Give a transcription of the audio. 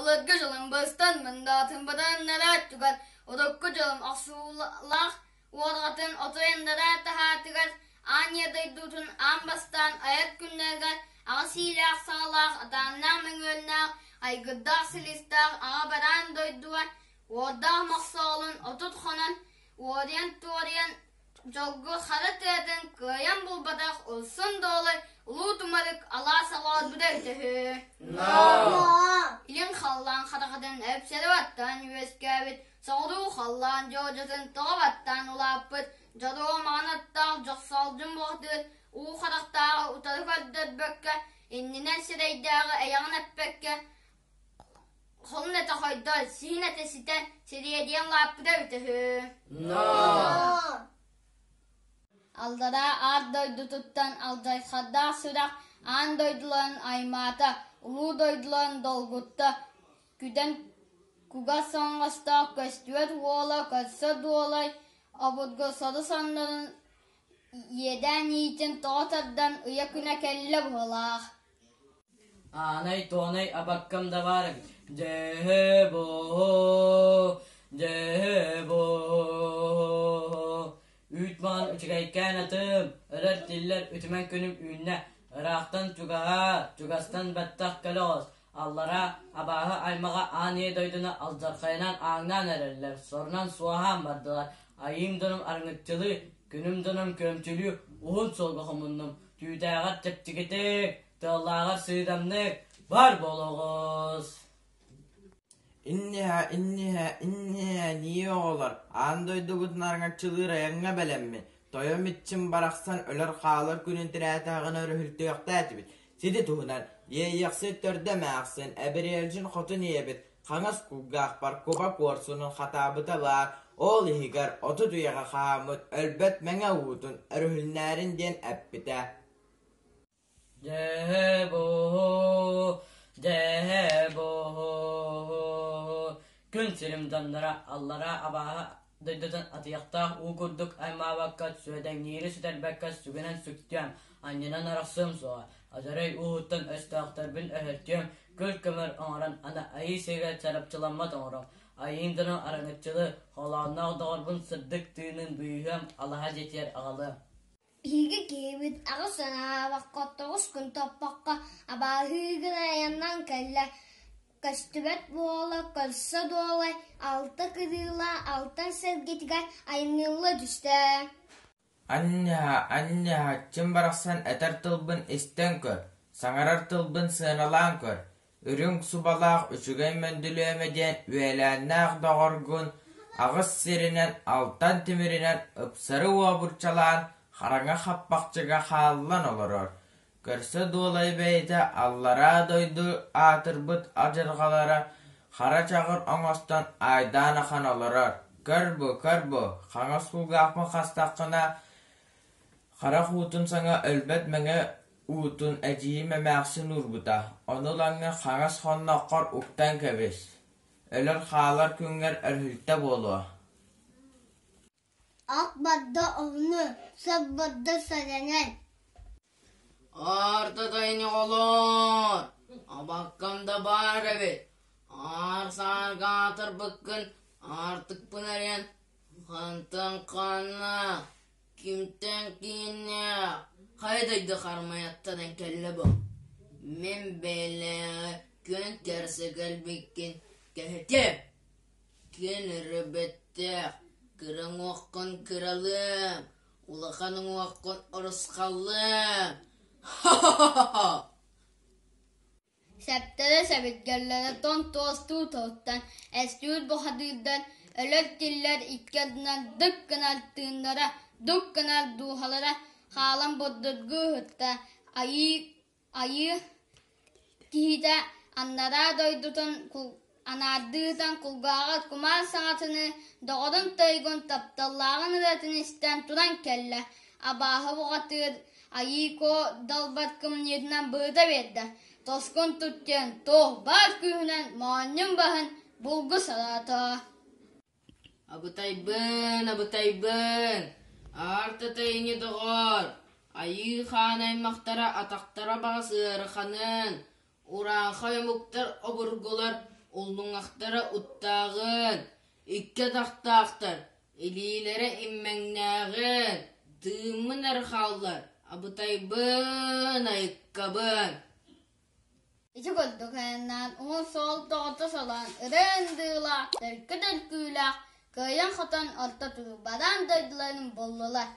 Былыргы дьылым быстан мындаатын быданнарааччыгар, урукку дьылым охсуулаах уорҕатын отуйаннараа таһаатыгар, аан ийэ дойдутун аан бастаан айар күннэригэр аҕа сиилээх саҕалаах, атааннаах мөҥүөннээх, айгырдаах силистээх аҕа бараан дойдуга уордаах мохсоҕолун 30 хонон уоруйан-туоруйан Дьолго хара тыатын кыайан булбатах Улсун Дуолай Улуу Тумарык алаас оҕоорбута үтүһү. Илин халлаан хараҕатын эпсэри баттаан үөскээбит, соҕуруу халлаан дьуодьатын тоҕо баттаан улааппыт, дьоруо маҥан аттаах дьохсоолдьун бухатыыр уу харахтааҕы утары көрдөрбөккө, иннинэн сирэйдээҕи эйэҕин эппэккэ, Холун этэ хойдо, сиһин этэ ситэн, сириэдийэн улааппыта эбитэ үһү. Аллараа аар дойдутуттан алдьархайдаах сүрэх аан дойдуларын аймаата, улуу дойдуларын долгутта, күдэн кугас соҥостоох көстүбэт уола көрсө дуолай обургу сору соннорун иэдээн иитин тоҕо тардан ыйа күнэ кэллэ быһыылаах. Аанай-туонай абаккам да баар эбит, дьэһэ-буо, дьэһэ-буо. Үүт маҥан үчүгэйкээн атым, өлөр-тиллэр үтүмэн күнүм үүннэ, ыраахтан чугаһаа, чугастан бэттэх кэлэ оҕус, аллараа абааһы аймаҕа аан ийэ дойдуну алдьархайынан ааҥнаан эрэллэр, сорунан суоһаан бардылар, айыым дьонум арыҥыччылыы, күнүм дьонум күөмчүлүү уһун суолга хомуннум, түүтээҕэр чэпчэкитик, тыаллааҕар сыыдамнык бар буолуоҕус. Инниһэ, инниһэ, инниһэ, нии оҕолор, аан дойдубутун араҥаччылыыр айаҥҥа бэлэммин, тойон иччим барахсан өлөр-хаалар күнүн тирээтэҕинэ өрүһүлтүөхтээтибит. Сити туһунан Иэйиэхсит төрдө эмээхсин, Эбириэлдьин хотун ийэбит хаҥас кулгаахпар куба куорсунун хатаабыта баар, ол иһигэр 30 үйэҕэ хааммыт өлбөт мэҥэ уутун өрүһүннээрин диэн эппитэ. Дьэһэ-буо, дьэһэ-буо, күн сирим дьонноро аллараа абааһы дойдутун атыйахтаах уу курдук аймаабакка, сүөдэҥниири сүтэрбэккэ сүгүнэн сүктүөм, анньынан арахсыам суоҕа, адьарай ууһуттан өстөөхтөрбүн өһөртүөм, күл-көмөр оҥорон аны айыы сиригэр чарапчыламмат оҥоруом, айыым дьону араҥаччылыы, холоонноох доҕорбун сырдык тыынын быыһыам, алаһа дьиэтигэр аҕалыам. Биһиги киһибит аҕыс санаабакка, тоҕус күн топпокко абааһыгын айаннаан кэллэ, көстүбэт буола көрсө дуолай, алта кырыылаах алтан сэргэтигэр айанныылла түстэ. Анньаһа, анньаһа, чым барахсан этэр тылбын истэн көр, саҥарар тылбын сыаналаан көр, үрүҥ субалаах үчүгэй мөндүлүөмэ диэн үөлээннээх доҕоргун аҕыс сиринэн алтан тимиринэн ыпсары уобурчалаан хараҥа хаппахчыга хааллан олорор. Көрсө дуолай бэйэтэ аллараа дойду аатырбыт адьырҕалара хара чаҕыр оҥостон аайдаан ахан олорор. Көр бу, көр бу, хаҥас кулгаахпын хастаххына, харах уутун саҥа өлбөт мэҥэ уутун эдьиийим эмээхсин уурбута, ону ылаҥҥын хаҥас хонноххор уктан кэбис, өлөр-хаалар күҥҥэр өрүһүлтэ буолуо. Ат барда оҕону, сап барда сэрэнэн. Артатай оҕолоор, абаккам да баар эбит, аар-саарга аатырбыккын аартыкпын эрийэн хантан ханна, кимтэн кииннээх, хайа дойду хармайаттан кэллэ бу? Мин бэйэлээҕи күн кэрсэ кэлбиккин кэһэтиэм Киэн өрөбөттөөх, кыра уҥуоххун кыралыам, улахан уҥуоххун урусхаллыам. Ха-ха-ха! Сэптэрэ сэбиргэллэрэ тоҥ туостуу туттан, эстүүр бухатыырдар өлөр-тиллэр икки ардынан дык гынар тыыннара, дук гынар дууһалара хаалан бурдургуу ыһытта, айыы Айыы киһитэ анараа дойдутун анаардыытан кулгааҕар кумаар саҥатыныы доҕорун тойугун тапталлааҕын ырыатын истэн туран кэллэ, абааһы бухатыыр Айыы Куо далбар кымньыытынан быһыта биэрдэ, тоскун туттуйан туох баар күүһүнэн моонньун баһын булгу салаата. Абытайбын, абытайбын, аар ини доҕоор, айыы хаан аймахтара атахтара баҕас ыараханын, урааҥхай омуктар обургулар Уллуҥахтара уттааҕын, икки атахтаахтар, илиилэрэ иммэҥнээҕин, тыыммын эрэ хааллар, абытайбын, айыккабын. Ити курдук айаннаан уһун суол тоҕото солоон ырыа-ындыылаах, төлкө төлкүүлээх, кыайан-хотон орто туруу бараан дойдуларын буллулар.